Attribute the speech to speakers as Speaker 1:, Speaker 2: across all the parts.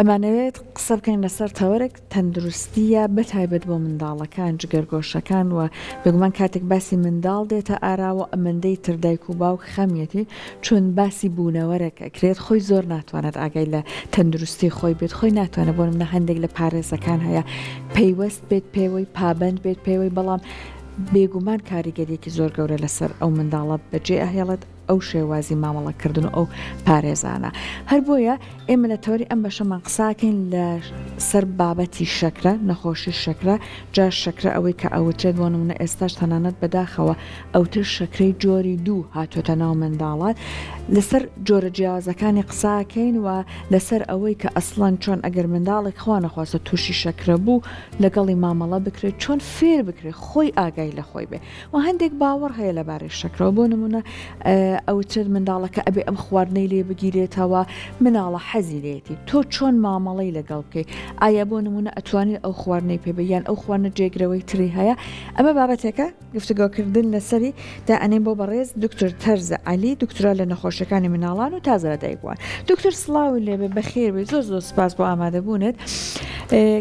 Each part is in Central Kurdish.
Speaker 1: ئەمانەوێت قسە بکەین لەسەر تەوەرێک تەندروستییە بەتایبەت بۆ منداڵەکان، جگەرگۆشەکان و بێگومان کاتێک باسی منداڵ دێتە ئاراوە ئەمەندەی تر دایک و باوک خەمیەتی چون باسی بوونەوەرێک ئەکرێت خۆی زۆر ناتوانێت ئاگای لە تەندروستی خۆی بێت خۆی ناتوانێت بۆ نمونە هەندێک لە پارێزەکان هەیە پەیوەست بێت پێوەی پابەند بێت پێوەی بەڵام بێگومان کاریگەریەکی زۆر گەورە لەسەر ئەو منداڵە بەجێ ئەهێڵێت ئەو شێوازی مامەڵەکردن و ئەو پارێزانە. هەر بۆیە ئێمە لە تەوەری ئەم بەشەمان قساکەین لە سەر بابەتی شەکرە، نەخۆشی شەکرە، جا شەکرە ئەوەی کە ئەوترێت بۆ نمونە ئێستاش تەنانەت بەداخەوە ئەوتر شەکرەی جۆری دوو هاتووەتە ناو منداڵان لەسەر جۆرە جیاوازەکانی قساکەین و لەسەر ئەوەی کە ئەسڵەن چۆن ئەگەر منداڵێک خوا نەخواستە تووشی شەکرە بوو لەگەڵی مامەڵە بکرێت چۆن فێر بکرێت خۆی ئاگای لە خۆی بێ وە هەندێک باوەڕ هەیە لەبارەی شەکرەوە بۆ نمونە ئەوترێت منداڵەکە ئەبێ ئەم خواردنەی لێ بگیرێتەوە مناڵە حەزی لێتی تۆ چۆن مامەڵەی لەگەڵ بکەیت ئایا بۆ نمونە ئەتوانیت ئەو خواردنەی پێ بە یان ئەو خواردنە جێگرەوەی تری هەیە ئەمە بابەتێکە گفتوگۆکردن لەسەری دا ئەنێم بۆ بەڕێز دکتۆر تەرزە عەلی دکتۆرا لە نەخۆشیەکانی مناڵان و تازە لەدایکبووان دکتۆر سڵاوی لێبێ بەخێر بێی زۆر زۆر سپاس بۆ ئامادەبوونت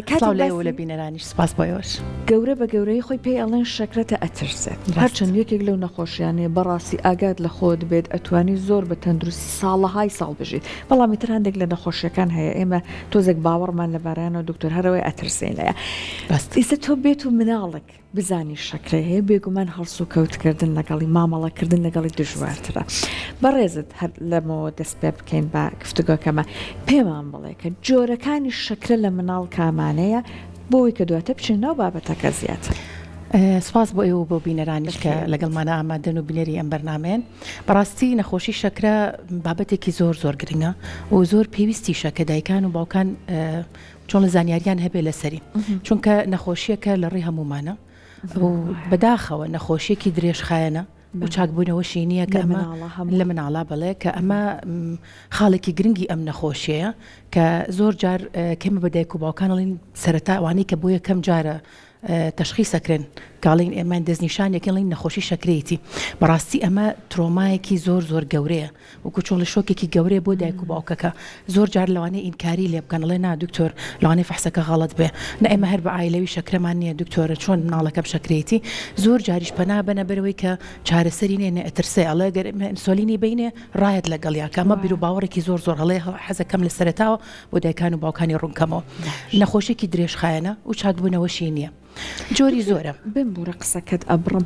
Speaker 2: کاتێک باسی لە بینەرانیش سپاس بۆ ئێوەش.
Speaker 1: گەورە بە گەورەی خۆی پێی ئەڵێن شەکرەتە ئەترسێت هەرچەند یەکێک لەو نەخۆشیانەیە بەڕاستی ئاگات لە خۆت بێت ئەتوانی زۆر بە تەندروستی ساڵەهای ساڵ بژیت بەڵام ئیتر هەندێک لە نەخۆشیەکان هەیە ئێمە تۆزێک باوەڕمان لەبارەیانەوە دکتۆر هەرەوەی ئەترسێین لەیە ئیستا تۆ بێت و مناڵێک بزانی شەکرەی هەیە بێگومان هەڵسوکەوت کردن لەگەڵی مامەڵە کردن لەگەڵی دژوارترە. بەڕێزت هەر لەمەوە دەست پێ بکەین بە گفتوگۆکەمە پێمان بڵێ کە جۆرەکانی شەکرە لە مناڵ کامانەیە بۆوەی کە دواتر بچینە ناو بابەتەکە زیاتر.
Speaker 2: سوپاس بۆ ئێوە و بۆ بینەرانیش کە لەگەڵمانە ئامادەن و بینەری ئەم بەرنامەیەن. بەڕاستی نەخۆشی شەکرە بابەتێکی زۆر زۆر گرنگە و زۆر پێویستیشە کە دایکان و باوکان چۆن زانیاریان هەبێ لەسەری چونکە نەخۆشیەکە لە ڕێ هەمومانە و بەداخەوە نەخۆشیەکی درێژخایەنە و چاکبوونەوەشی نییە کە ئەمە لە مناڵا بڵێ کە ئەمە خاڵێکی گرنگی ئەم نەخۆشیەیە کە زۆر جار کەمە بە دایک و باوکانڵین سەرەتا ئەوانەی کە بۆ یەکەم جارە تەشخیس ئەکرێن کاڵین ئێمە دەستنیشان یەکەڵین نەخۆشی شەکرەیەتی بەڕاستی ئەمە ترۆمایەکی زۆر زۆر گەورەیە وەکو چۆڵی شۆکێکی گەورەیە بۆ دایک و باوکەکە زۆر جار لەوانەیە ئینکاری لێ بکەن ئەڵێ نا دکتۆر لەوانەیە فەحسەکە غەڵەت بێ نا ئێمە هەر بە عایلەوی شەکرەمان نییە دکتۆرە چۆن مناڵەکەم شەکرەیەتی زۆر جاریش پەنا بەنە بەرەوەی کە چارەسەری نێ نە ئەترسێ ئەڵێ گەر ئێمە ئینسۆلینی بینێ ڕایەت لەگەڵیا کە ئەمە بیروباوەڕێکی زۆر زۆر هەڵەیە حەزەکەم لە سەرەتاوە بۆ دایکان و باوکانی ڕوونکەمەوە نەخۆشیەکی درێژخایەنە و چاکبوونەوەشی نییە. جۆری زۆرە.
Speaker 1: بمبورە قسەکەت ئەبڕم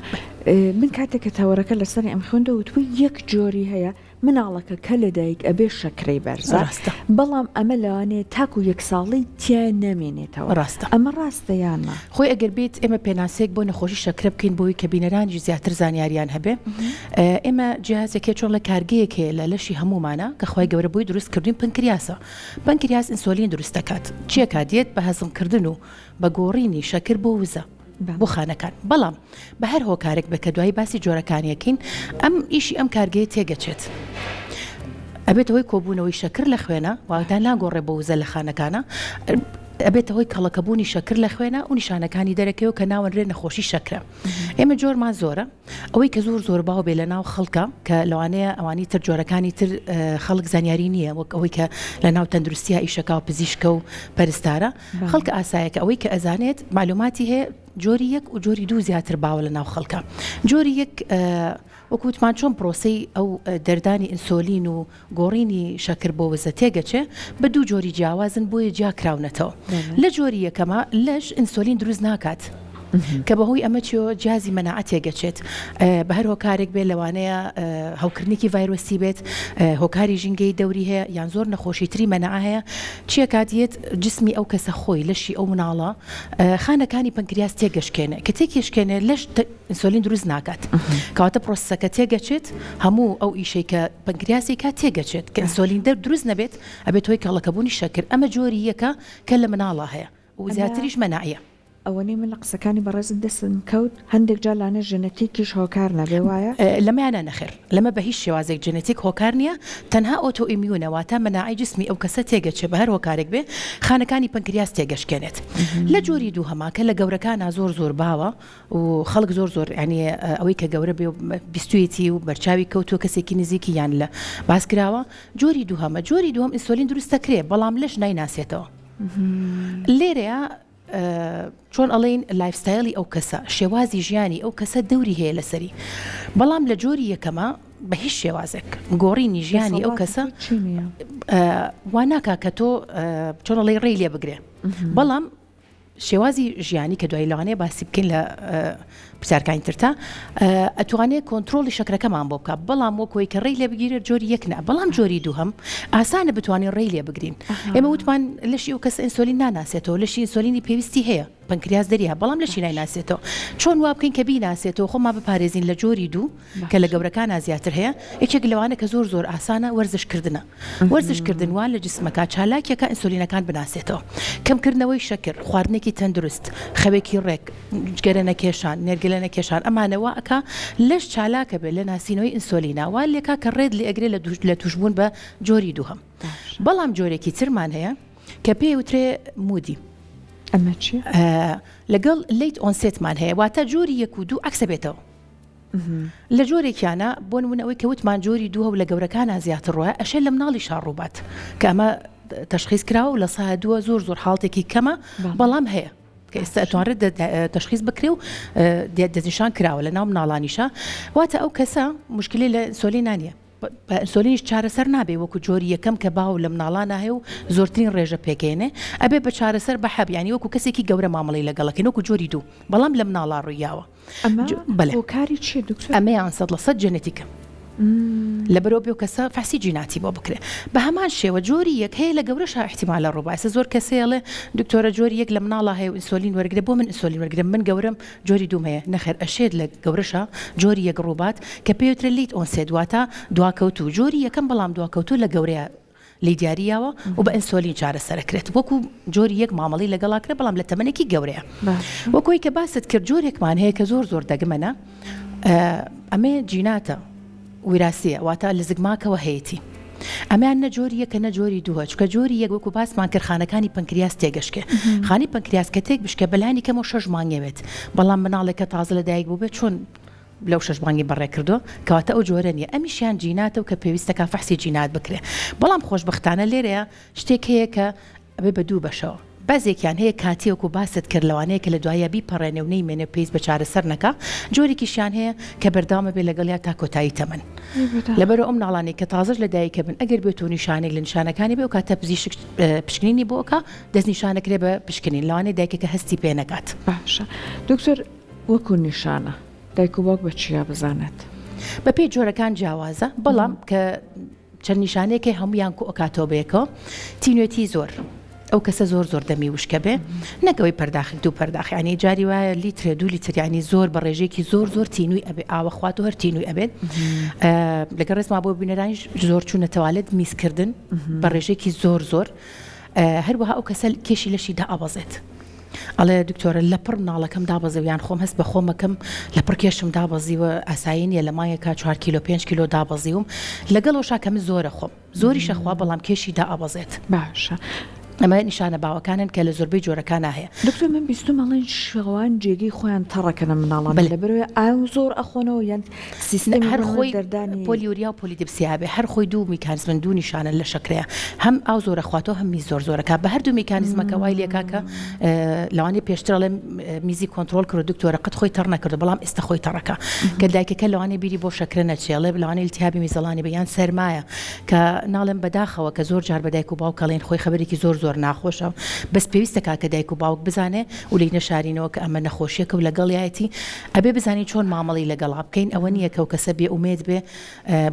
Speaker 1: من کاتێک کە تەوەرەکە لەسەری ئەم خوێندەوە وتبووی یەک جۆری هەیە مناڵەکە کە لەدایک ئەبێ شەکرەی بەرزە
Speaker 2: ڕاستە.
Speaker 1: بەڵام ئەمە لەوانەیە تاکو یەک ساڵی تیا نەمێنێتەوە
Speaker 2: ڕاستە.
Speaker 1: ئەمە ڕاستە یان نا؟
Speaker 2: خۆی ئەگەر بێت ئێمە پێناسەیەک بۆ نەخۆشی شەکرە بکەین بۆی کە بینەرانیش زیاتر زانیاریان هەبێ ئێمە جیهازێک هەیە چۆن لە کارگەیەک هەیە لە لەشی هەموومانە کە خوای گەورە بۆی دروست کردوین پەنکریاسە پەنکریاس ئینسۆلین دروست دەکات چیەکات دێت بە هەزم کردن و بە گۆڕینی شەکر بۆ وزە بۆ خانەکان بەڵام بە هەر هۆکارێک بێت کە دوایی باسی جۆرەکانی ئەکەین ئەم ئیشی ئەم کارگەیە تێگەچێت ئەبێتە هۆی کۆبوونەوەی شەکر لە خوێنە واتا ناگۆڕێ بۆ وزە لە خانەکانە ئەبێتە هۆی کەڵەکەبوونی شەکر لە خوێنە و نیشانەکانی دەرەکەوە کە ناوەنرێ نەخۆشی شەکرە ئێمە جۆرمان زۆرە ئەوەی کە زۆر زۆر باو بێ لە ناو خەڵکە کە لەوانەیە ئەوانی تر جۆرەکانی تر خەڵک زانیاری نییە وەک ئەوەی کە لە ناو تەندروستیا ئیشەکا و پزیشکە و پەرستارە خەڵکە ئاسایەکە ئەوەی کە ئەزانێت معلوماتی هەیە جۆری یەک و جۆری دوو زیاتر باوە لە ناو خەڵکە جۆری یەک وەکو وتمان چۆن پرۆسەی ئەو دەردانی ئینسۆلین و گۆڕینی شەکر بۆ وزە تێگەچێ بە دوو جۆری جیاوازن بۆیە جیا کراونەتەوە لە جۆری یەکەما لەش ئینسۆلین دروست ناکات کە بەهۆی ئەمە چیەوە جیازی مەناعە تێگەچێت بە هەر هۆکارێک بێت لەوانەیە هەوکردنێکی ڤایرۆسی بێت هۆکاری ژینگەی دەوری هەیە یان زۆر نەخۆشی تری مەناعە هەیە چیەکات یەت جسمی ئەو کەسە خۆی لەشی ئەو مناڵە خانەکانی پەنکریاس تێگەشکێنێ کە تێکیشکێنێ لەش ئینسۆلین دروست ناکات کەواتە پرۆسەکە تێگەچێت هەموو ئەو ئیشەی کە پەنکریاسی کات تێگەچێت کە ئینسۆلین دەر دروست نەبێت ئەبێت هۆی کەڵەکەبوونی شەکر ئەمە جۆری یەکە کە لە مناڵا هەیە و زیاتریش مەناعیە.
Speaker 1: ئەوەنەی من لە قسەکانی بەڕێزت دەستم کەوت هەندێک جار لانە ژێنەتیکیش هۆکار نەبێ وایە؟
Speaker 2: لەمەیانا نەخێر لەمە بە هیچ شێوازێک جێنێتیک هۆکار نییە تەنها autoimmune ە واتە مەناعەی جسمی ئەو کەسە تێگەچێ بە هەر هۆکارێک بێ خانەکانی پەنکریاس تێگەشکێنێت لە جۆری دووهەما کە لە گەورەکانا زۆر زۆر باوە و خەڵک زۆر زۆر یانی ئەوەی کە گەورە بێ و بیستویەتی و بەرچاوی کەوتووە کەسێکی نزیکی یان لە باس کراوە جۆری دووهەمە جۆری دووەم ئینسۆلین دروست دەکرێ بەڵام لەش نایناسێتەوە لێرەیە چۆن ئەڵێین lifestyle ی ئەو کەسە شێوازی ژیانی ئەو کەسە دەوری هەیە لەسەری بەڵام لە جۆری یەکەمە بە هیچ شێوازێک گۆڕینی ژیانی ئەو کەسە وا ناکا کە تۆ چۆن ئەڵێی ڕێی لێ بگرێ بەڵام شێوازی ژیانی کە دوایی لەوانەیە باسی بکەین لە پرسیارکانی ترتا ئەتوانێت کۆنترۆڵی شەکرەکەمان بۆ بکە بەڵام وەکۆی کە ڕێی لێ بگیرێت جۆری یەک نا بەڵام جۆری دووهەم ئاسانە بتوانین ڕێی لێ بگرین ئێمە وتمان لەشی ئەو کەس ئینسۆلین ناناسێتەوە لەشی ئینسۆلینی پێویستی هەیە پەنکریاس دەریە بەڵام لەشی نایناسێتەوە چۆن وا بکەین کە بیناسێتەوە خۆمان بپارێزین لە جۆری دوو کە لە گەورەکانا زیاتر هەیە یەکێک لەوانە کە زۆر زۆر ئاسانە وەرزش کردنە وەرزش کردن وا لە جسمەکە چالاکیەکە ئینسولینەکان بناسێتەوە کەمکردنەوەی شەکر خواردنێکی تەندروست خەوێکی ڕێک جگەرە نەکێشان نێرگەلە نەکێشان ئەمانە وا ئەکا لەش چالاکە بێت لە ناسینەوەی ئینسۆلینا وا لێکا کە ڕێت لێ ئەگرێ لە لە توشبوون بە جۆری دووهەم بەڵام جۆرێکی ترمان هەیە کە پێی وترێ MUDI.
Speaker 1: ئەمە چیە؟
Speaker 2: لەگەڵ late onset مان هەیە واتە جۆری یەک و دوو عەکسە بێتەوە. لە جۆرێکیانە بۆ نمونە ئەوەی کە وتمان جۆری دووە و لە گەورەکانا زیاتر ڕۆیە ئەشێ لە مناڵیشا ڕووبات کە ئەمە تەشخیص کراوە و لە سا دووە زۆر زۆر حاڵتێکی کەمە بەڵام هەیە کە ئێستا ئەتوانرێت تەشخیص بکرێ و دەستنیشان کراوە لە ناو مناڵانیشا واتە ئەو کەسە مشکلی لە ئینسۆلینا نییە بە ئینسۆلینیش چارەسەر نابێ وەکو جۆری یەکەم کە باو لە مناڵانا هەیە و زۆرترین ڕێژە پێکەێنێ ئەبێ بە چارەسەر بە حەب یانی وەکو کەسێکی گەورە مامەڵەی لەگەڵەکەین وەکو جۆری دوو بەڵام لە مناڵا ڕوویاوە.
Speaker 1: ئەمە هۆکاری چیە دکتۆر؟
Speaker 2: ئەمەیان 100% جێنێتیکە لەبەرئەوە بێ کەسە فەحسی جیناتی بۆ بکرێ بە هەمان شێوە جۆری یەک هەیە لە گەورەشا ئیحتیمالە ڕووبا ئێستا زۆر کەس هەیە ئەڵێ دکتۆرە جۆری یەک لە مناڵا هەیە و ئینسۆلین وەرگرە بۆ من ئینسۆلین وەرگرم من گەورەم جۆری دووم هەیە نەخێر ئەشێت لە گەورەشا جۆری یەک ڕووبات کە پێی وترێ late onset واتە دواکەوتوو جۆری یەکەم بەڵام دواکەوتوو لە گەورەیا لێی دیاری یاوە و بە ئینسۆلین چارەسەرەکرێت وەکو جۆری یەک مامەڵەی لەگەڵا کرێت بەڵام لە تەمەنێکی گەورەیە وەکو ئەوەی کە باست کرد جۆرێکمان هەیە کە زۆر زۆر دەگمەنە ئەمەیە جیناتە ویراسیە واتە لە زگماکەوە هەیەتی ئەمەیان نە جۆری یەکە نە جۆری دووە چونکە جۆری یەک وەکو باسمان کرد خانەکانی پەنکریاس تێگەشکێ خانی پەنکریاس کە تێک بشکێ بەلانی کەمەوە شەش مانگێ وێت بەڵام مناڵێک کە تازە لەدایک بووبێت چۆن لەو شەش مانگی بەڕێ کردووە کەواتە ئەو جۆرە نیە ئەمیشیان جیناتە و کە پێویستەکە فەحسی جینات بکرێ بەڵام خۆشبەختانە لێرەیە شتێک هەیە کە ئەبێ بە دوو بەشەوە بەزێکیان هەیە کاتی وەکو باست کرد لەوانەیە کە لە دواییا بیپەڕێنێ و نەیمێنێ و پێویست بە چارەسەر نەکا جۆرێکیشیان هەیە کە بەردەوام ئەبێ لەگەڵیا تا کۆتایی تەمەن لەبەرئەوە ئەو مناڵانەی کە تازەش لە دایک ئەبن ئەگەر بێت و نیشانەیەک لە نیشانەکانی بێ ئەو کاتە پزیشک پشکنینی بۆ ئەکا دەستنیشانەکرێ بە پشکنین لەوانەیە دایکەکە هەستی پێ نەکات.
Speaker 1: باشە دکتۆر وەکو نیشانە دایک و باوک بە چیا بزانێت؟
Speaker 2: بە پێی جۆرەکان جیاوازە بەڵام کە چەند نیشانەیەک هەیە هەموویان کۆئەکاتەوە بەیەکەوە تینوێتی زۆر ئەو کەسە زۆر زۆر دەمی وشکە بێ نەکەوەی پەرداخێک دوو پەرداخ ینی جاری وایە لیترێ دوو لیتر ینی زۆر بە ڕێژەیەکی زۆر زۆر تینوی ئەبێ ئاوە خوات و هەر تینوی ئەبێت لەگەڵ ڕێزما بۆ بینەرانیش زۆر چوونە تەوالێت میزکردن بە ڕێژەیەکی زۆر زۆر هەروەها ئەو کەسە کێشی لەشی دائەبەزێت ئەڵێ دکتۆرە لەپڕ مناڵەکەم دابەزیوە یان خۆم هەست بە خۆمەکەم لەپڕ کێشم دابەزیوە ئاسایی نییە لە مانگێکا چوار کیلۆ پێنج کیلۆ دابەزیوم لەگەڵەوشا کە من زۆرە خۆم زۆریشە خوا بەڵام کێشی دائەبەزێت.
Speaker 1: باشە.
Speaker 2: ئەمە نیشانە باوەکانن کە لە زۆربەی جۆرەکانا هەیە.
Speaker 1: دکتۆر من بیستومە ئەڵێن شەوان جێگەی خۆیان تەڕەکەنە مناڵان لەبەرئەوەی ئاو زۆر ئەخۆنەوە یان سیستەمی
Speaker 2: هەر خۆی دەردانی polyuria و polydipsia بێ هەر خۆی دوو میکانزمن دوو نیشانەن لە شەکرەیە هەم ئاو زۆر ئەخواتەوە هەم میز زۆر زۆر ئەکا بە هەردوو میکانیزمەکە وای لێکا کە لەوانەیە پێشتر ئەڵێم میزی کۆنترۆڵ کردو دکتۆرە قەت خۆی تەڕ نەکردو بەڵام ئێستا خۆی تەڕەکە کە دایکەکە لەوانەیە بیری بۆ شەکرە نەچێ ئەڵێ لەوانەیە التهابی میزەڵانی بێ یان سەرمایە کە ناڵێم بەداخەوە کە زۆر جار بە دایک و باوک ئەڵێن خۆی خەبەرێکی زۆر زۆر ناخۆشە بەس پێویستە کا کە دایک و باوک بزانێ و لێی نەشارینەوە کە ئەمە نەخۆشیەکە و لەگەڵیایەتی ئەبێ بزانین چۆن مامەڵەی لەگەڵا بکەین ئەوە نییە کە ئەو کەسە بێ ئومێد بێ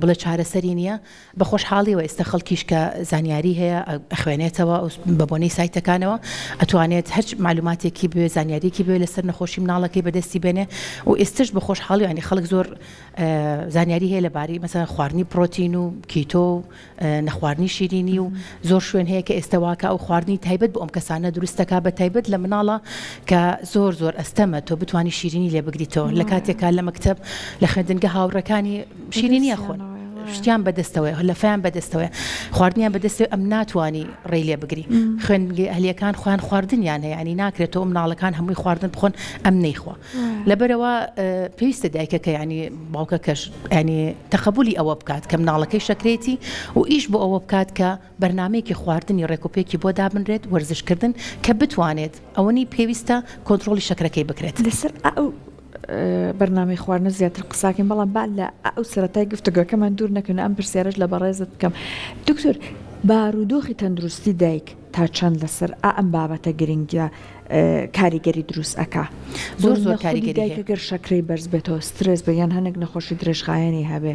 Speaker 2: بڵێ چارەسەری نییە بە خۆشحاڵیەوە ئێستا خەڵکیش کە زانیاری هەیە ئەخوێنێتەوە بە بۆنەی سایتەکانەوە ئەتوانێت هەرچ معلوماتێکی بوێ زانیاریەکی بوێ لەسەر نەخۆشی مناڵەکەی بەدەستی بێنێ و ئێستش بە خۆشحاڵی ینی خەڵک زۆر زانیاری هەیە لەبارەی مەسەلەن خواردنی پرۆتین و کیتۆ و نەخواردنی شیرینی و زۆر شوێن هەیە کە ئێستا واکە ئەو. خواردنی تایبەت بۆ ئەم کەسانە دروست دەکات بە تایبەت لە مناڵە کە زۆر زۆر ئەستەمە تۆ بتانی شیرینی لێ بگریتەوە لە کاتێکا لە مەکتەب لە خوێندنگە هاوڕێکانی شیرینی ئەخۆن شتیان بەدەستەوەیە لەفیان بەدەستەوەیە خواردنیان بەدەستەوە ئەم ناتوانانی ڕێی لێ بگری خوێندنگە ئەهلیەکان خۆیان خواردنیان هەیە ینی ناکرێتەوە مناڵەکان هەمووی خواردن بخۆن ئەم نەیخوا لەبەرەوە پێویستە دایکەکە ینی باوکەکەش ینی تەقەبولی ئەوە بکات کە مناڵەکەی شەکرێتی و ئیش بۆ ئەوە بکات کە بەرنامەیەکی خواردنی ڕێکوپێکی بۆ دابنرێت، وەرزشکردن کە بتوانێت ئەوەنەی پێویستە کۆنترۆڵی شەکرەکەی بکرێت.
Speaker 1: لەسەر ئەو بەرنامەی خواردنە زیاتر قساکەین، بەڵام با لە ئەو سەرەتای گفتوگۆکەمان دوور نەکەوین، ئەم پرسیارەش لە بەڕێزت بکەم. دکتۆر، بارودۆخی تەندروستی دایک تا چەند لەسەر ئەم بابەتە گرنگە کاریگەری دروست ئەکا؟
Speaker 2: زۆر زۆر کاریگەری
Speaker 1: هەیە. دایک گەر شەکرەی بەرز بێتەوە، سترێس بێ یان هەنێک نەخۆشی درێژخایەنی هەبێ،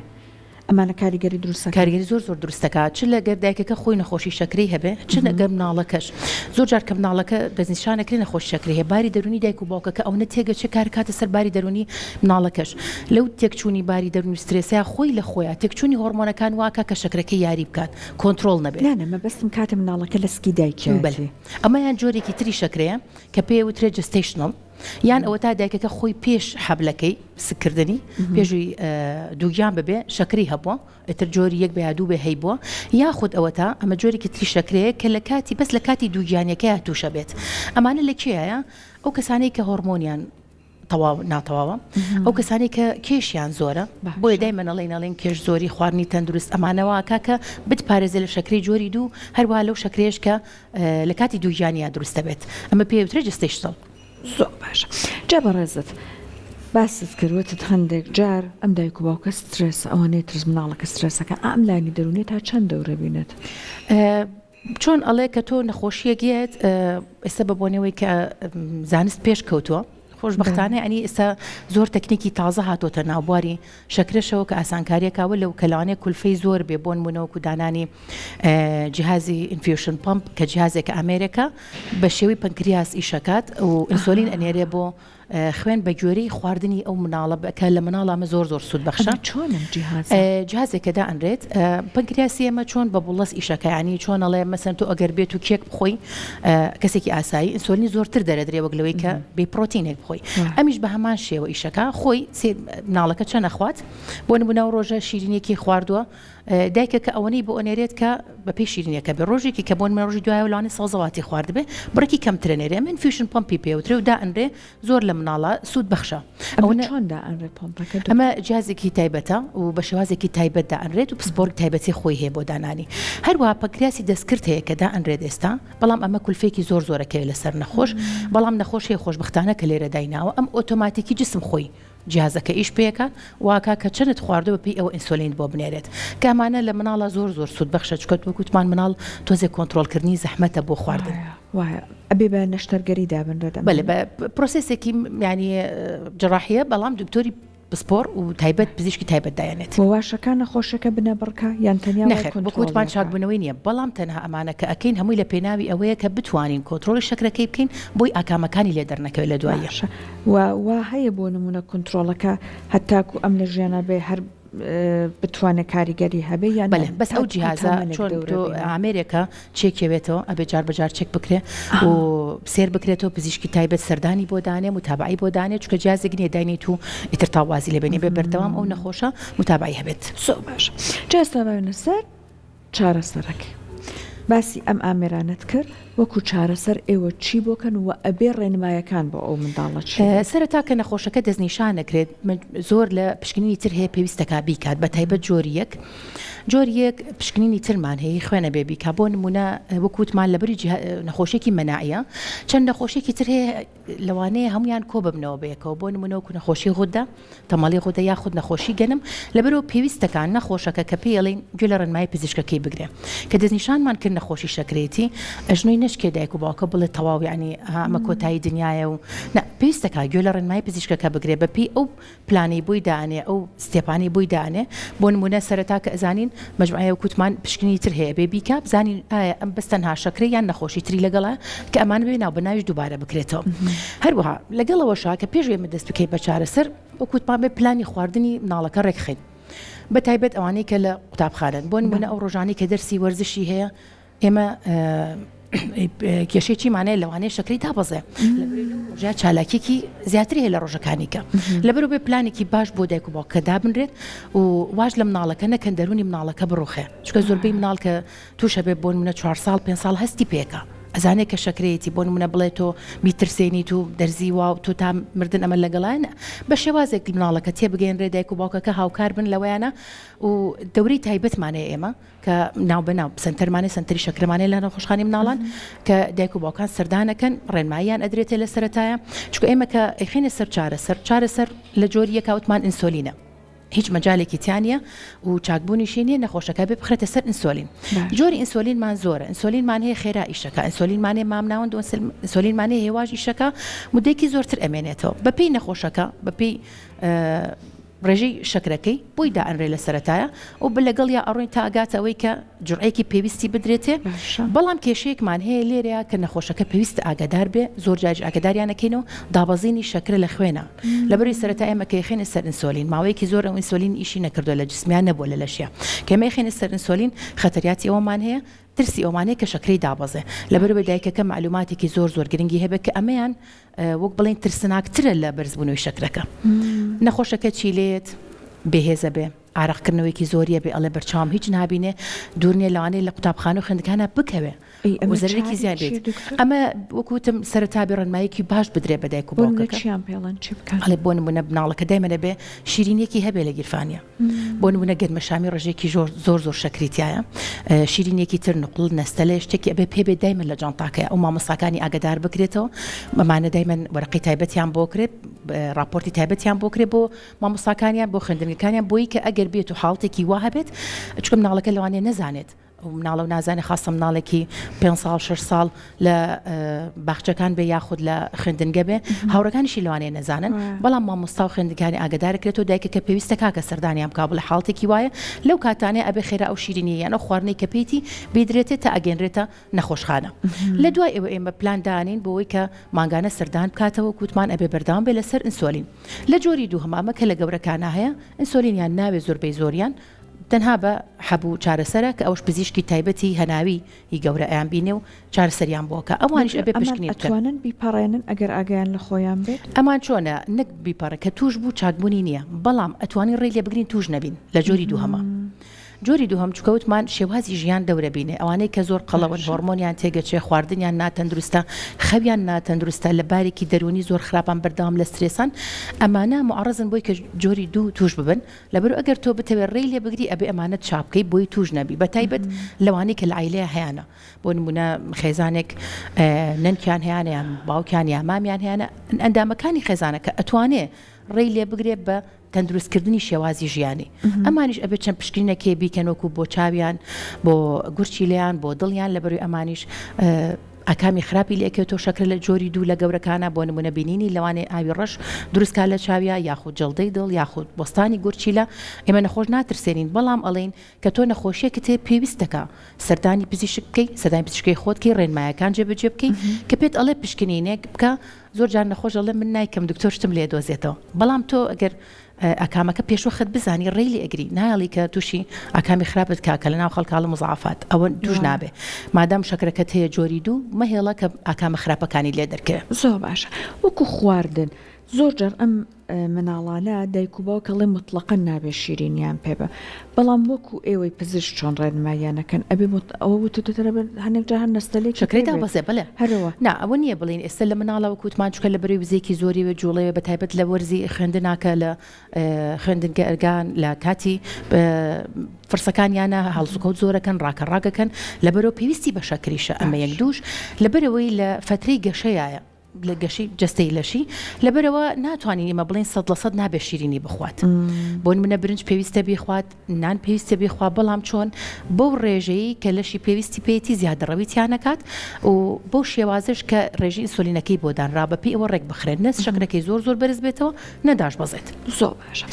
Speaker 1: ئەمانە کاریگەری دروست ئەکەن.
Speaker 2: کاریگەری زۆر زۆر دروست دەکات چ لەگەر دایکەکە خۆی نەخۆشی شەکرەی هەبێ چ لەگەر مناڵەکەش زۆر جار کە مناڵەکە دەستنیشان ئەکرێ نەخۆشی شەکرەی هەیە باری دەروونی دایک و باوکەکە ئەونە تێگەچێ کار کاتە سەر باری دەروونی مناڵەکەش لەو تێکچوونی باری دەروونی و سترێسەیا خۆی لە خۆیا تێکچوونی هۆڕمۆنەکان واکا کە شەکرەکەی یاری بکات کۆنترۆڵ نەبێ.
Speaker 1: نا نا مەبەستم کاتێ مناڵەکە لە سکی دایکیایەتی.
Speaker 2: بەلێ ئەمەیان جۆرێکی تری شەکرەیە کە پێی ئەوترێ gestational یان ئەوەتا دایکەکە خۆی پێش حەبلەکەی سکردنی پێشوی دووگیان ببێ شەکری هەبووە ئیتر جۆری یەک بە یا دوو بێ هەیبووە یاخود ئەوەتا ئەمە جۆرێکی تری شەکرەیە کە لە کاتی بەس لە کاتی دووگیانیەکەیا تووشە بێت ئەمانە لە کێیە ئەو کەسانەی کە هۆرمۆنیان تەواو ناتەواوە ئەو کەسانی کە کێشیان زۆرە بۆیە دایمە نەڵێن نەڵێن کێش زۆری خواردنی تەندروست ئەمانەوە کاکە بتپارێزێ لە شەکری جۆری دوو هەروە لەو شەکرێش کە لە کاتی دووگیانیا دروست دەبێت ئەمە پێی وترێت gestational.
Speaker 1: زۆر باشە جا بەڕێزت باست کرد وتت هەندێک جار ئەم دایک و باوکە سترێس ئەوەنەی ترس مناڵەکە سترێسەکە ئەم لایەنی دەروونیە تا چەند دەورە بینێت؟
Speaker 2: چۆن ئەڵێ کە تۆ نەخۆشیەک یەت ئێستا بە بۆنەوەی کە زانست پێش کەوتووە خۆشبەختانە ئەنی ئێستا زۆر تەکنیکی تازە هاتۆتە ناوبواری شەکرەشەوە کە ئاسانکاریەکە وە لەو کە لەوانەیە کولفەی زۆر بێ بۆ نمونە وەکو دانانی جیهازی infusion pump کە جیهازێکە ئامێرێکە بە شێوەی پەنکریاس ئیشەکات و ئینسۆلین ئەنێرێ بۆ خوێن بە گوێرەی خواردنی ئەو مناڵە کە لە مناڵا ئەمە زۆر زۆر سوود بەخشە.
Speaker 1: ئەمە چۆن ئەم جیهازە؟
Speaker 2: جیهازێکە دائەنرێت پەنکریاسی ئێمە چۆن بە bolus ئیشەکە یانی چۆن ئەڵێ مەسەن تۆ ئەگەر بێت و کێک بخۆی کەسێکی ئاسایی ئینسۆلینی زۆرتر دەرەدرێ وەک لەوەی کە بێ پرۆتینێک بخۆی ئەمیش بە هەمان شێوە ئیشەکە خۆی مناڵەکە چەند ئەخوات بۆ نمونە ئەو ڕۆژە شیرینیەکی خواردووە دایکەکە ئەوەنەی بۆ ئەنێرێت کە بەپێی شیرینیەکە بێ ڕۆژێکی کە بۆ نمونە ڕۆژی دوایەوە لەوانەیە سەوزەواتی خواردبێ بڕێکی کەمترە نێرێ ئەمە infusion pump ی پێوترێ و دائەنرێ زۆر لە مناڵە سوود بەخشە
Speaker 1: ئەوە چۆن دائەنرێت پەمپەکە
Speaker 2: ئەمە جیازێکی تایبەتە و بە شێوازێکی تایبەت دائەنرێت و پسپۆڕی تایبەتی خۆی هەیە بۆ دانانی هەروەها پەنکریاسی دەستکرد هەیە کە دائەنرێت ئێستا بەڵام ئەمە کولفەیەکی زۆر زۆرەکەوێت لەسەر نەخۆش بەڵام نەخۆش هەیە خۆشبەختانە کە لێرە دایناوە ئەم ئۆتۆماتیکی جسم خۆی جیهازەکە ئیش پێکات واکا کە چەنت خواردوە بە پێی ئەوە ئینسۆلینت بۆ بنێرێت کە ئەمانە لە مناڵا زۆر زۆر سوود بەخشە چونکە وەک وتمان مناڵ تۆزێک کۆنترۆڵ کردنی زەحمەتە بۆ خواردن.
Speaker 1: وایە ئەبێ بە نەشتەرگەری دابنرێت
Speaker 2: ئەمانە؟ بەلێ بە پرۆسێسێکی یانی جەراحیە بەڵام دکتۆری پسپۆڕ و تایبەت پزیشکی تایبەت دایەنێت.
Speaker 1: وە واشەکا نەخۆشەکە بنەبڕکا یان تەنیا وای
Speaker 2: نەخێر وەکو وتمان کۆنترۆڵی ئەکا؟ چاکبوونەوەی نیە بەڵام تەنها ئەمانە کە ئەکەین هەمووی لە پێناوی ئەوەیە کە بتوانین کۆنترۆڵی شەکرەکەی بکەین بۆی ئاکامەکانی لێ دەرنەکەوێت لە دواییە.
Speaker 1: باشە وە وا هەیە بۆ نمونە کونترۆڵەکە هەتاکو ئەم لە ژیانا بێ هەر بتوانێ کاریگەری هەبێ یان
Speaker 2: بەلێ بەس ئەو جیهازە چۆن تۆ ئامێرێکە چێکەوێتەوە ئەبێ جار بەجار چێک بکرێ و سێر بکرێتەوە پزیشکی تایبەت سەردانی بۆ دانێ متابعی بۆ دانێ چونکە جیازێک نییە داینیت و ئیتر تا وازی لێ بێنی بێ بەردەوام ئەو نەخۆشە متابعی هەبێت.
Speaker 1: زۆر باشە جا ئێستا باوێنە سەر چارەسەرەکەی باسی ئەم ئامێرانەت کرد وەکو چارەسەر ئێوە چی بۆ کەن وە ئەبێ ڕێنمایەکان بۆ ئەو منداڵە چی بن؟
Speaker 2: سەرەتا کە نەخۆشەکە دەستنیشان ئەکرێت زۆر لە پشکنینی تر هەیە پێویستەکا بیکات بە تایبەت جۆری یەک جۆری یەک پشکنینی ترمان هەیە خوێن ئەبێ بیکا بۆ نمونە وەکو وتمان لەبری نەخۆشیەکی مەناعیە چەند نەخۆشیەکی تر هەیە لەوانەیە هەمویان کۆ ببنەوە بەیەکەوە بۆ نمونە وەکو نەخۆشی غودە تەمەڵی غودە یاخود نەخۆشی گەنم لەبەرەوە پێویستەکان نەخۆشەکە کە پێی ئەڵێین گوێ لە ڕێنمایی پزیشکەکەی بگرێ کە دەستنیشانمان کرد نەخۆشی شەکرەیەتی ئەژنۆی نەشکێ دایک و باوکە بڵێ تەواو یعنی ئەمە کۆتایی دنیایە و نا پێویستەکە گوێ لە ڕێنمایی پزیشکەکە بگرێ بەپێی ئەو پلانەی بۆی دانێ ئەو step انەی بۆی دانێ بۆ نمونە سەرەتا کە ئەزانین مەجموعەیە وکوتمان پشکنینی تر هەیە بێ بیکا بزانین ئایا ئەم بەس تەنها شەکرە یان نەخۆشی تری لەگەڵە کە ئەمانە بێ ناو بەناویش دووبارە بکرێتەوە هەروەها لەگەڵەوەشا کە پێش ئێمە دەست بکەین بە چارەسەر وەکوتمان بێ پلانی خواردنی مناڵەکە ڕێکخەین بە تایبەت ئەوانەی کە لە قوتابخانەن بۆ نمونە ئەو ڕۆژانەی کە دەرسی وەرزشی هەیە ئێمە. کێشەی چیمان هەیە لەوانەیە شەکرەی دابەزێ ڕۆژە چالاکیەکی زیاتری هەیە لە ڕۆژەکانی کە لەبەرو بێ پلانێکی باش بۆ دایک و باوکە دابنرێت و واش لە مناڵەکە نەکەن دەرونی مناڵەکە بڕوخێ چونکە زۆربەی مناڵ کە تووشە بێ بۆ نمونە چوار ساڵ پێ ساڵ هەستی پێکە ئەزانێ کە شەکرەیەتی بۆ نمونە بڵێ تۆ بیترسێنیت و دەرزی وا و تۆ تا مردن ئەمە لەگەڵایە بە شێوازێک مناڵەکە تێبگەیەنرێ دایک و باوکەکە هاوکار بن لەوەیانە و دەورەی تایبەتمان هەیە ئێمە کە ناو بە ناو سەنتەرمانێ سەنتەری شەکرەمانێ لە نەخۆشخانەی مناڵان کە دایک و باوکان سەردانەکەن ڕێنماییان ئەدرێتێ لە سەرەتایە چونکە ئێمە کە ئەیخەینە سەر چارەسەر چارەسەر لە جۆری یەکا وتمان ئینسۆلینە هیچ مەجالێکی تیا نییە و چاکبوونیشی نییە نەخۆشەکە بێ بخرێتە سەر ئینسۆلین جۆری ئینسۆلینمان زۆرە ئینسۆلینمان هەیە خێرا ئیشەکە ئینسۆلینمان هەیە مامناوەند و ئینسۆلینمان هەیە هێواش ئیشەکە مدەیەکی زۆرتر ئەمێنێتەوە بەپێی نەخۆشەکە بەپێی ڕێژەی شەکرەکەی بۆی دائەنرێ لە سەرەتایا و بە لەگەڵیا ئەڕۆین تا ئەگاتە ئەوەی کە جورعەیەکی پێویستی بدرێتێ بەڵام کێشەیەکمان هەیە لێرەیا کە نەخۆشەکە پێویستە ئاگادار بێ زۆر جاریش ئاگاداریان ئەکەینەوە دابەزینی شەکرە لە خوێنا لەبەرەی سەرەتا ئێمە کە ئەیخەینە سەر ئینسۆلین ماوەیەکی زۆر ئەو ئینسۆلین ئیشی نەکردوە لە جسمیا نەبووە لە لەشیا کە ئێمە ئەیخەینە سەر ئینسۆلین خەتەریاتی ئەوەمان هەیە ترسی ئەومان هەیە کە شەکرەی دابەزێ لەبەرئەوەی دایکەکە مەعلوماتێکی زۆر زۆر گرنگی هەبێ کە ئەمەیان وەک بڵێین ترسناکترە لە بەرزبوونەوەی شەکرەکە. نەخۆشەکە چی لێیەت؟ بێهێزە بێ، ئارەقکردنەوەیەکی زۆریە بێ، ئەڵێ بەرچاوم هیچ نابینێ، دوور نییە لەوانەیە لە قوتابخانە و خوێندنگانا بکەوێ
Speaker 1: ئەی
Speaker 2: و
Speaker 1: ئەمە
Speaker 2: زەرەرێکی
Speaker 1: چاری
Speaker 2: زیاد
Speaker 1: چییە
Speaker 2: بێت.
Speaker 1: دکتۆر؟
Speaker 2: ئەمە وەک وتم سەرەتا بێ ڕێنماییەکی باش بدرێ بە دایک و
Speaker 1: بۆ نمونە
Speaker 2: باوکەکە.
Speaker 1: چیان پێڵێن چی بکەن؟
Speaker 2: ئەڵێ بۆ نمونە مناڵەکە دایمەن ئەبێ شیرینیەکی هەبێ لە گیرفانیا. بۆ نمونە گەرمەشامی ڕێژەیەکی ژۆر زۆر زۆر شەکری تیایە شیرینیەکی تر نقڵ نەستەلێ شتێکی ئەبێ پێ بێ دایمەن لە جانتاکەیە ئەو مامۆستاکانی ئاگدار بکرێتەوە بەمانە دایمەن وەرەقەی تایبەتیان بۆ کرێت ڕاپۆرتی تایبەتیان بۆ کرێ بۆ مامۆستاکانیان بۆ خوێندنگەکانیان بۆی کە ئەگەر بێت و حاڵتێکی وا هەبێت چونکە مناڵەکە لەوانەیە نەزانێت ئەو مناڵە و نازانێ خاستە مناڵێکی پێ ساڵ شەش ساڵ لە باخچەکان بێ یاخود لە خوێندنگە بێ هاوڕەکانیشی لەوانەیە نەزانن بەڵام مامۆستا و خوێندنگانی ئاگدارکرێتەوە دایکە کە پێویستە کاکە سەردانیان بکا بڵێ حاڵتێکی وایە لەو کاتانەیە ئەبێ خێرا ئەو شیرینیە یان ئەو خواردنەی کە پێیتی بیدرێتێ تا ئەگەنرێتە نەخۆشخانە لە دوای ئەوە ئێمە پلان دانین بۆ ئەوەی کە مانگانە سەردان بکاتەوە کوتمان ئەبێ بەردەوام بێ لەسەر ئینسۆلین لە جۆری دووهەم ئەمە کە لە گەورەکانە هەیە ئینسۆلینیان ناوێ زۆربەی زۆریان تەنها بە حەب و چارەسەرە کە ئەوەش پزیشکی تایبەتی هەناوی ی گەورە ئەیان بینێ و چارەسەریان بۆ ئەکا ئەوانیش
Speaker 1: دکتۆر
Speaker 2: ئەبێ
Speaker 1: ئەمان
Speaker 2: پشکنین بکەن.
Speaker 1: ئەتوانن بیپەڕێنن ئەگەر ئاگایان لە خۆیان بێت؟
Speaker 2: ئەمان چۆنە نەک بیپەڕێ کە توش بوو چاکبوونی نیە بەڵام ئەتوانین ڕێی لێ بگرین توش نەبین لە جۆری دووهەما جۆری دووهەم چونکە وتمان شێوازی ژیان دەورە بینێ ئەوانەی کە زۆر قەڵەون
Speaker 1: باشە.
Speaker 2: هۆڕمۆنیان تێگەچێ خواردنیان ناتەندروستە خەویان ناتەندروستە لە بارێکی دەروونی زۆر خراپان بەردەوام لە سترێسان ئەمانە موعەڕەزن بۆی کە جۆری دوو توش ببن لەبەرو ئەگەر تۆ بتەوێ ڕێی لێ بگری ئەبێ ئەمانەت چاک بکەی بۆی توش نەبی بەتایبەت لەوانەی کە لە عایلەیا هەیانە بۆ نمونە خێزانێک نەنکیان هەیانە یان باوکیان یا مامیان هەیانە ئەندامەکانی خێزانەکە ئەتوانێ ڕێی لێ بگرێ بە تەندروستکردنی شێوازی ژیانی ئەمانیش ئەبێت چەند پشکنینەکێ بیکەن وەکو بۆ چاویان بۆ گورچیلەیان بۆ دڵیان لەبەروی ئەمانیش ئاکامی خراپی لێکەوێتەوە شەکرە لە جۆری دوو لە گەورەکانە بۆ نمونە بینینی لەوانەیە ئاوی ڕەش دروست کا لە چاویا یاخود جەڵدەی دڵ یاخود وەستانی گورچیلە ئێمە نەخۆش ناترسێنین بەڵام ئەڵێین کە تۆ نەخۆشیەکت هەیە پێویست دەکا سەردانی پزیشک بکەی سەردانی پزیشکەی خۆت کەی ڕێنمایەکان جێبەجێ بکەی کە پێت ئەڵێ پشکنینێک بکە زۆر جار نەخۆش ئەڵێ من نایکەم دکتۆر شتم لێ دۆزێتەوە بەڵام تۆ ئەگەر ئاکامەکە پێشوەخت بزانی ڕێی لێ ئەگری نایەڵی کە تووشی ئاکامی خراپت کا کە لەناو خەڵک ئەڵێ مزاعەفات ئەوە تووش نابێ مادام شەکرەکەت هەیە جۆری دوو مەهێڵە کە ئاکامە خراپەکانی لێ دەرکەوێ.
Speaker 1: زۆر باشە وەکو خواردن زۆر جار ئەم مناڵانە دایک و باوک ئەڵێ موتڵەقەن نابێ شیرینیان پێ بە بەڵام وەکو ئێوەی پزیشک چۆن ڕێنماییان ئەکەن ئەبێ موت ئەوە وتت هەنێک جار هەر نەستەلێکی
Speaker 2: شەکرەی
Speaker 1: پێ بێت
Speaker 2: دابەزێ بەلێ
Speaker 1: هەرەوە.
Speaker 2: نا ئەوە نییە بڵێین ئێستا لە مناڵە وەکو وتمان چونکە لە بەرەی وزەیەکی زۆریەوە جوڵەیە بە تایبەت لە وەرزی خوێندنا کە لە خوێندنگەکان لە کاتی فرسەکانیانە هەڵسوکەوت زۆرەکەن ڕاکە ڕاگەکەن لەبەرەوە پێویستی بە شەکریشە ئەمە یەک دووش لەبەرەوەی لە فەترەی گەشەیایە لە گەشەی جەستەی لەشی لەبەرەوە ناتوانین ئێمە بڵێین 100% نابێت شیرینی بخوات بۆ نمونە برنج پێویستە بیخوات نان پێویستە بیخوا بەڵام چۆن بەو ڕێژەیە کە لەشی پێویستی پێیەتی زیادەڕەوی تیا نەکات و بەو شێوازش کە ڕێژەی ئینسولینەکەی بۆ دانرا بەپێی ئەوە ڕێک بخرێت نە شەکرەکەی زۆر زۆر بەرز بێتەوە نە داشبەزێت.
Speaker 1: زۆر باشە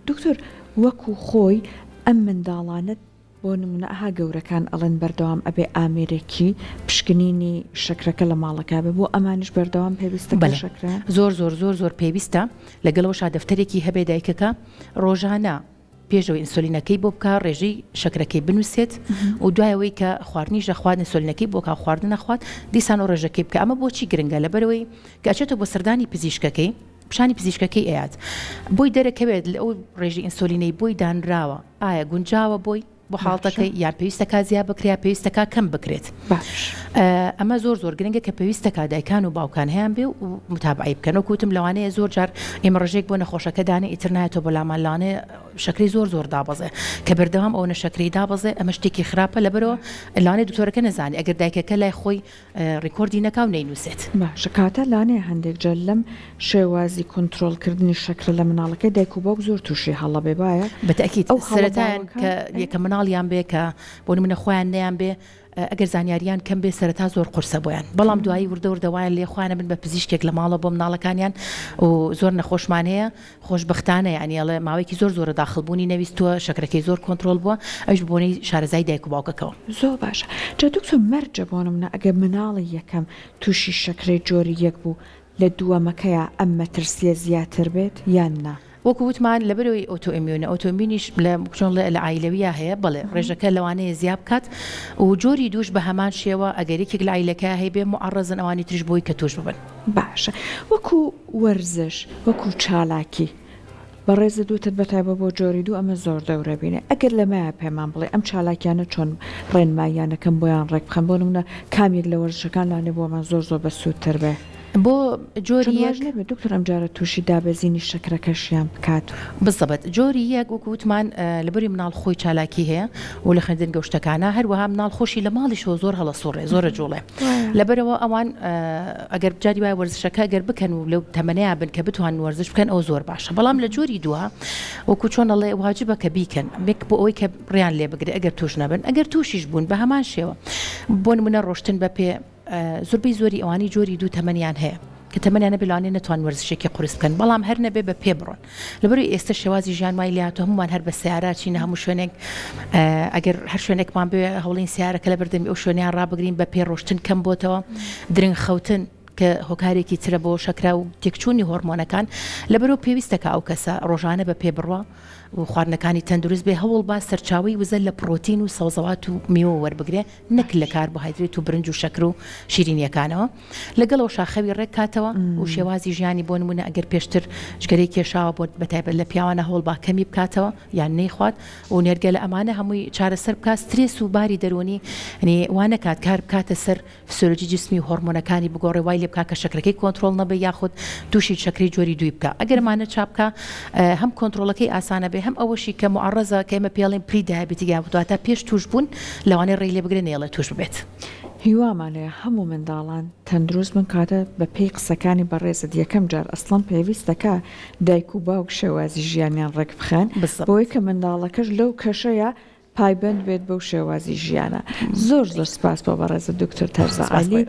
Speaker 1: دکتۆر وەکو خۆی ئەم منداڵانە بۆ نمونە ئەها گەورەکان ئەڵێن بەردەوام ئەبێ ئامێرێکی پشکنینی شەکرەکە لە ماڵەکە بێ بۆ ئەمانیش بەردەوام پێویستە کە
Speaker 2: بەلێ
Speaker 1: شەکرەیان؟
Speaker 2: زۆر زۆر زۆر زۆر پێویستە لەگەڵ ئەوەشا دەفتەرێکی هەبێ دایکەکە ڕۆژانە. پێشەوەی ئینسۆلینەکەی بۆ بکا ڕێژەی شەکرەکەی بنووسێت و دوای ئەوەی کە خواردنیش دەخوات ئینسۆلینەکەی بۆ کا خواردن نەخوات دیسان و ڕێژەکەی بکە ئەمە بۆچی گرنگە لەبەرەوەی کە ئەچێتەوە بۆ سەردانی پزیشکەکەی پیشانی پزیشکەکەی ئەیات بۆی دەرەکەوێت لە ئەو ڕێژەی ئینسۆلینەی بۆی دانراوە ئایا گونجاوە بۆی بۆ حاڵتەکەی یان پێویستەکا زیا بکرێت یا پێویستەکا کەم بکرێت
Speaker 1: باش.
Speaker 2: ئەمە زۆر زۆر گرنگە کە پێویستەکا دایکان و باوکان هەیان بێ و متابعەی بکەن وەکو وتم لەوانەیە زۆر جار ئێمە ڕێژەیەک بۆ نەخۆشەکە دانێ ئیتر نایەتەوە بۆ لامان لەوانەیە شەکرەی زۆر زۆر دابەزێ کە بەردەوام ئەوەنە شەکرەی دابەزێ ئەمە شتێکی خراپە لەبەرەوە لەوانەیە دکتۆرەکە نەزانێ ئەگەر دایکەکە لای خۆی ڕیکۆردی نەکا و نەینوسێت.
Speaker 1: باشە کاتە لانەیە هەندێک جار لەم شێوازی کۆنترۆڵ کردنی شەکرە لە مناڵەکەی دایک و باوک زۆر توشی هەڵە بێ بایە
Speaker 2: بە تەئکید
Speaker 1: ئەو هەڵە
Speaker 2: سەرەتایان
Speaker 1: باوەکان
Speaker 2: کە یەکەم مناڵیان بێ کە بۆ نمونە خۆیان نەیان بێ ئەگەر زانیاریان کەم بێ سەرەتا زۆر قورسە بۆیان بەڵام دوایی وردە وردە وایان لێ خۆیان ئەبن بە پزیشکێک لە ماڵەوە بۆ مناڵەکانیان و زۆر نەخۆشمان هەیە خۆشبەختانە یانی ئەڵێ ماوەیەکی زۆر زۆرە داخڵ بوونی نەویستووە شەکرەکەی زۆر کۆنترۆڵ بووە ئەویش بە بۆنەی شارەزایی دایک و باوکەکەوە.
Speaker 1: زۆر باشە جا دکتۆر مەرجە بۆ نمونە ئەگەر مناڵی یەکەم توشی شەکرەی جۆری یەک بوو لە دووەمەکەیا ئەم مەترسیە زیاتر بێت یان نا؟
Speaker 2: وەکو وتمان لەبەرئەوەی ئۆتۆئیمیونە ئۆتۆئیمیونیش لە چۆن ڵێ لە عایلەویا هەیە بەڵێ ڕێژەکە لەوانەیە زیا بکات و جۆری دووش بە هەمان شێوە ئەگەر یەکێک لە عایلەکەیا هەیبێ موعەڕەزن ئەوانی تریش بۆی کە توش ببن.
Speaker 1: باشە وەکو وەرزش وەکو چالاکی بەڕێزت وتت بەتایبەت بۆ جۆری دوو ئەمە زۆر دەورە بینێ ئەگەر لەمەیا پێمان بڵێ ئەم چالاکیانە چۆن ڕێنماییانەکەم بۆیان ڕێک بخەن بۆ نمونە کام یەک لە وەرزشەکان لانێ بۆمان زۆر زۆر بەسوودتر بێ
Speaker 2: بۆ جۆری
Speaker 1: چۆن واش
Speaker 2: یەک.
Speaker 1: نەبێ دکتۆر ئەمجارە توشی دابەزینی شەکرەکەشیان بکات.
Speaker 2: بزەبت جۆری یەک وەکو وتمان لەبەری مناڵ خۆی چالاکی هەیە و لە خوێندنگە و شتەکانە هەروەها مناڵ خۆشی لە ماڵیشەوە زۆر هەڵەسوڕێ زۆر ئەجوڵێ لەبەرئەوە ئەوان ئەگەر جاری وایە وەرزشەکە ئەگەر بکەن و لەو تەمەنەیا بن کە بتوانن وەرزش بکەن ئەوە زۆر باشە بەڵام لە جۆری دووە وەکو چۆن ئەڵێ واجبە کە بیکەن بێک بۆ ئەوەی کە ڕێیان لێ بگرێ ئەگەر توش نەبن ئەگەر توشیش بوون بە هەمان شێوە بۆ نمونە ڕۆشتن بە پێ زۆربەی زۆری ئەوانەی جۆری دوو تەمەنیان هەیە کە تەمەنیان نەبێ لەوانەیە نەتوان وەرزشێکی قورس بکەن بەڵام هەر نەبێ بە پێ بڕۆن لەبەرئەوەی ئێستا شێوازی ژیان وای لێهاتووە هەموومان هەر بە سەیارە چینە هەموو شوێنێک ئەگەر هەر شوێنێکمان بوێ هەوڵین سیارەکە لە بەردەمی ئەو شوێنیان ڕابگرین بە پێ ڕۆشتن کەم بۆتەوە درنگ خەوتن کە هۆکارێکی ترە بۆ شەکرە و تێکچوونی هۆرمۆنەکان لەبەرەوە پێویستەکە ئەو کەسە ڕۆژانە بە پێ بڕوا و خواردنەکانی تەندروست بێ هەوڵ با سەرچاوەی وزە لە پڕۆتین و سەوزەوات و میوە وەربگرێ نەک لە کاربۆهایدرێت و برنج و شەکر و شیرینیەکانەوە لەگەڵ ئەوشا خەوی ڕێک کاتەوە و شێوازی ژیانی بۆ نمونە ئەگەر پێشتر جگەرەی کێشاوە بۆ بەتایبەت لە پیاوانە هەوڵ با کەمی بکاتەوە یان نەیخوات و نێرگەلە ئەمانە هەمووی چارەسەر بکات سترێس و باری دەروونی یانی وا نەکات کار بکاتە سەر فسیۆلۆجی جسمی و هۆرمۆنەکانی بگۆڕێ وای لێ بکا کە شەکرەکەی کۆنترۆڵ نەبێ یاخود تووشی شەکرەی جۆری دووی بکا ئەگەر ئەمانە چا بکا هەم کۆنترۆڵەکەی ئاسانە بێ هەم ئەوەشی کە موعەڕەزە کە ئێمە پێی ئەڵێین pre diabetic یاخود واتا پێش تووش بوون لەوانەیە ڕێی لێ بگرێ نەیەڵێ تووش ببێت.
Speaker 1: هیوامان هەیە هەموو منداڵان تەندروست بن کاتە بە پێی قسەکانی بەڕێزت یەکەم جار ئەسڵەن پێویستە کە دایک و باوک شێوازی ژیانیان ڕێک بخەن بۆی کە منداڵەکەش لەو کەشەیە پایبەند بێت بەو شێوازی ژیانە زۆر زۆر سپاس بۆ بەڕێزت دکتۆر تەرزە عەلی.